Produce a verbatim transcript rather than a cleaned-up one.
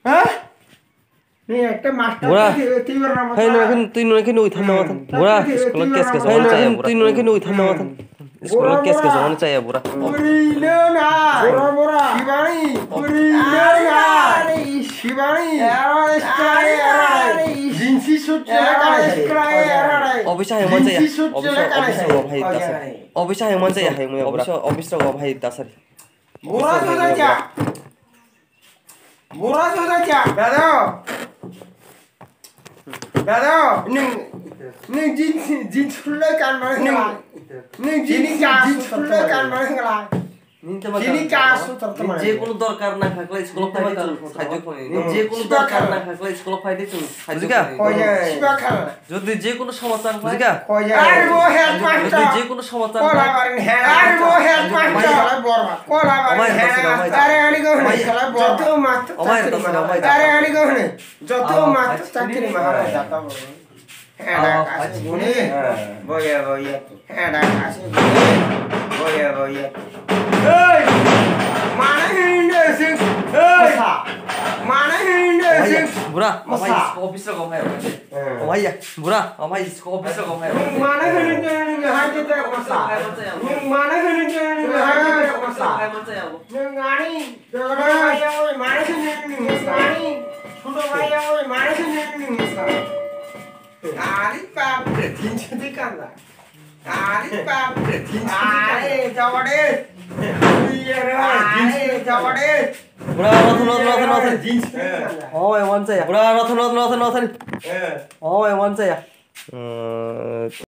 Ha? Bura. Hai no khin twi no khin oi thanna ma than. Bura, school case case on chaya bura. Twi no khin oi thanna ma than. School case case on chaya bura. Bura, bura. Shivani. Bura, bura. Shivani. Jinsi suit chela kane. Office hai man chaya. Office, office rogo bhai dasari. Office hai man chaya hai mo bura. Office rogo bhai dasari. Bura, bura. Bura soda cha. Dado. Dado, nwng, nwng jeans, jeans khulai kanmani nwng, nwng jeans, jeans khulai kanmani ngala. Jini ka sutra tama. Je kono dorkar na khakle school phai de chwng saijo phone. Je kono dorkar na khakle school phai de chwng saijo phone. Siba khala. Jodi je kono somosa wngkha. Bujikha? Ar bo headmaster. Jodi je kono somosa wngkha. Kola barin head. Ar bo headmaster. Kola barin head. Are ani go hne. Joto master chakri ma. Are ani go hne. Joto master chakri ma. Head kasi guni. Boya boya. Head kasi guni. Boya boya. Hey! Mana hinde sing. Hey! Mana hinde sing. Bura, masa. Office rogo bhai. Oh, iya. Bura, amai school office rogo bhai. Nwng mana hwnwi nwng hai khe tek masa. Nwng mana hwnwi nwng hai khe tek masa. Nwng ani, mana hwnwi nwng masa. Ani, chuto bhai, mana hwnwi nwng masa. Ani bap re, tin chuti kanda. Ani bap re, tin chuti kanda. Ani, jawade. Ani, jawade. Bura, rotho, rotho, rotho, rotho. Tin chuti kanda. Oh, I want to say. Bura, rotho, rotho, rotho, rotho. Oh, I want to say.